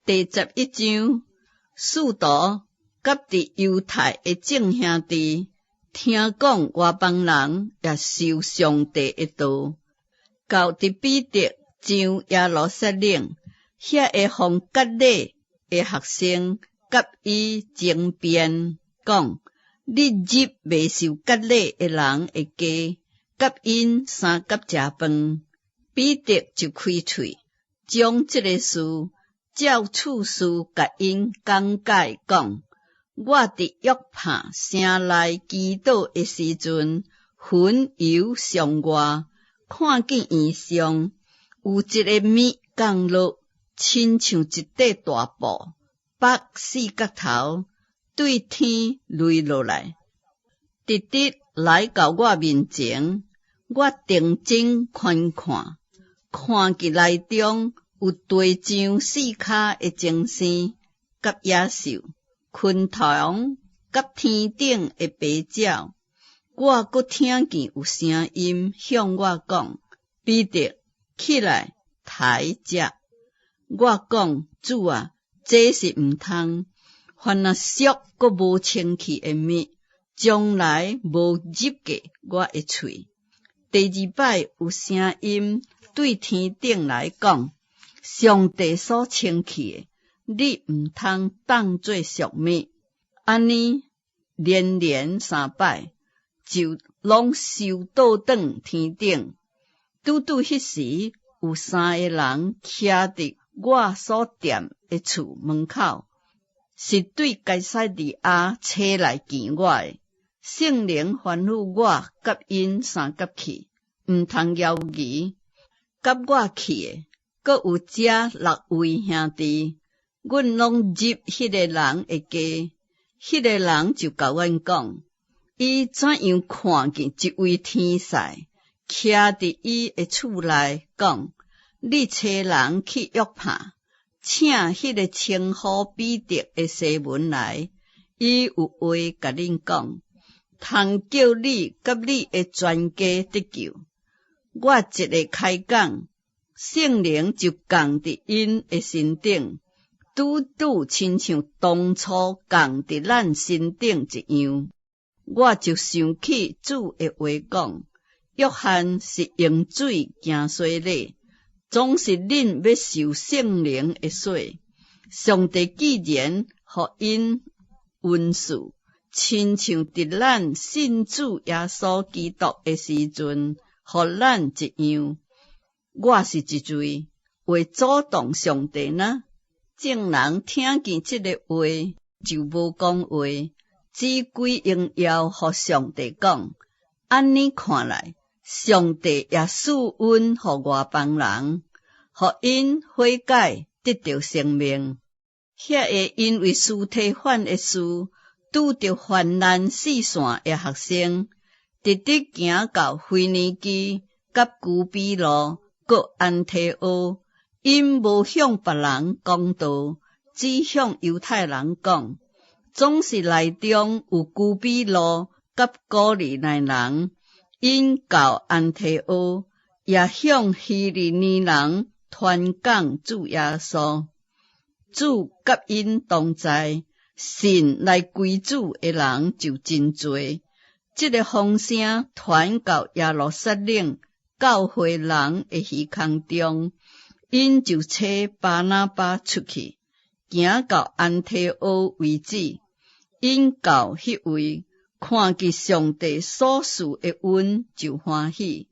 第11章，使徒佮佇猶太的眾兄弟聽講外邦人也受上帝的道，到佇彼得上耶路撒冷，遐个奉割禮的學生佮伊爭辯，講：你入未受割禮的人的家，佮𪜶相佮食飯。彼得就開喙，將這个事照次序共𪜶講解，講：我佇約帕城內祈禱的時陣，魂遊象外，看見異象，有一个物降落，親像一塊大布，縛四角頭，對天擂落來，直直來到我面前。我定睛觀看，看見內中有大像四跤的精牲，佮野獸、昆蟲、佮天頂的飛鳥。我閣聽見有聲音向我講：彼得，起來，刣食。我講：主啊，這是毋通。凡若俗閣無清氣的物，從來無入過我的喙。第二擺有聲音對天頂來講：上帝所清氣的，你毋通當做俗物。按呢連連三擺，就攏收倒轉天頂。拄拄彼時，有三个人徛佇我所踮的厝門口，是對該撒利亞差來見我的。聖靈吩咐我佮𪜶相佮去，毋通猶疑。佮我去的，閣有遮六位兄弟，阮攏入彼个人的家。彼个人就共阮講，伊怎樣看見一位天使徛佇伊的厝內，講：你差人去約帕，請彼个稱呼彼得的西門來，伊有話共恁講，通叫你佮你的全家得救。我一个開講，聖靈就降佇𪜶的身頂，拄拄親像當初降佇咱身頂一樣。我就想起主的話講：約翰是用水行洗禮，總是恁欲受聖靈的洗。上帝既然予𪜶恩賜，親像佇咱信主耶穌基督的時陣，予咱一樣。我是一誰，會阻擋上帝呢？眾人聽見這个話，就無講話，只歸榮耀予上帝講。按呢看來，上帝也賜恩予外邦人，予𪜶悔改得著生命。遐个因為司提反的事，拄著患難四散的學生，直直行到腓尼基、佮居比路、閣安提阿，𪜶無向別人講道，只向猶太人講。總是內中有居比路佮古利奈人，𪜶到安提阿，也向希利尼人傳講主耶穌。主佮𪜶同在，信來歸主的人就真濟。這个風聲傳到耶路撒冷教會人的耳孔中，𪜶就差巴拿巴出去，行到安提阿為止。𪜶到彼位，看見上帝所賜的恩，就歡喜，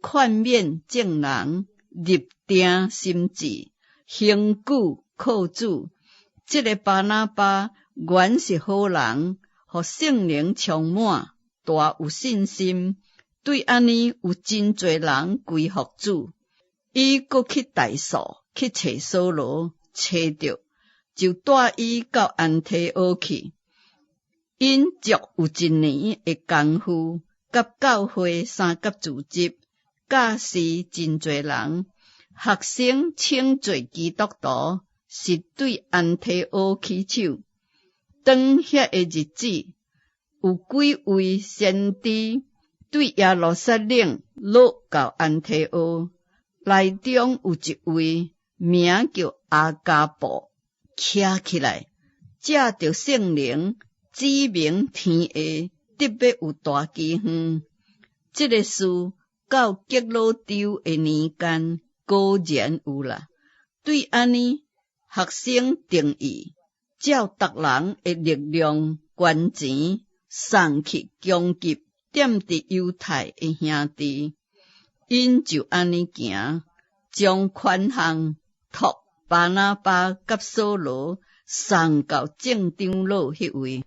勸勉眾人立定心志，恆久靠主。這个巴拿巴原是好人，予聖靈充滿，大有信心，對按呢有真濟人歸服主。伊閣去大數去揣掃羅，揣著就帶伊到安提阿去。𪜶足有一年的功夫，佮教會相佮組織，教示真濟人，學生稱做基督徒，是對安提阿起手。當遐个日子，有幾位先知對耶路撒冷落到安提阿，內中有一位名叫亞迦布。徛起來，藉著聖靈指明天下得欲有大饑荒。這个事到革老丟的年間果然有啦。對按呢，學生定意，照逐人的力量捐錢，送去供給踮佇猶太的兄弟。𪜶就按呢行，將款項託巴拿巴佮掃羅送到眾長老彼位。